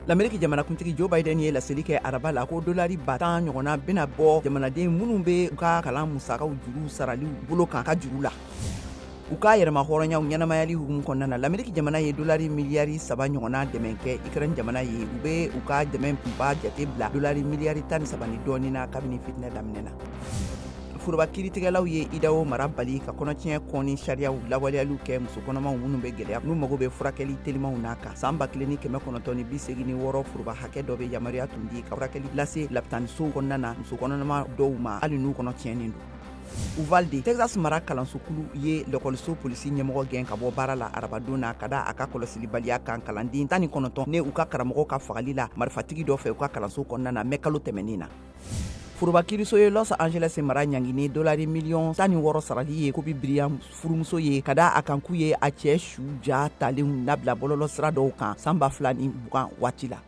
Lameriki jamanakuntigi Joe Biden ye laseli kɛ araba la ko dolari 10,000 ɲɔgɔnna bɛna bɔ jamanaden minnu bɛ u ka kalan musakaw juru sarali bolo kan ka juru la. U ka yɛrɛma hɔrɔnyaw ɲɛnamayali hukumu kɔnɔna na, Lameriki jamana ye dolari miliyari 3 ɲɔgɔnna dɛmɛ kɛ Ukraine jamana ye. U bɛ u ka dɛmɛ kunba jate bila dolari miliyari 13 ni dɔɔnin na kabini fitinɛ daminɛ na. Foroba kiiritigɛlaw ye Idaho mara bali ka kɔnɔtiɲɛ kɔni sariyaw lawaleyaliw kɛ muso kɔnɔmaw minnu bɛ gɛlɛya n'u mago bɛ furakɛli telimanw na kan. San 1986, foroba hakɛ dɔ bɛ yamaruya tun di ka furakɛli lase lapitanisow kɔnɔna na muso kɔnɔma dɔw ma, hali n'u kɔnɔ tiɲɛnen don. Uvalde, Texas mara kalansokulu ye lɔkɔliso polisi ɲɛmɔgɔ gɛn ka bɔ baara la arabadon na ka da a ka kɔlɔsilibaliya kan kalanden 19 ne u ka karamɔgɔ ka fagali la marifatigi dɔ fɛ u ka kalanso kɔnɔna na mɛ kalo tɛmɛnen na. Foroba kiiriso ye Los Angeles mara ɲangi ni dolari miliyɔn 16 sarali ye Kobe Bryant furumuso ye, ka da a kan k'u ye a cɛ su ja talenw labila bɔlɔlɔ sira dɔw kan san 2020 waati la.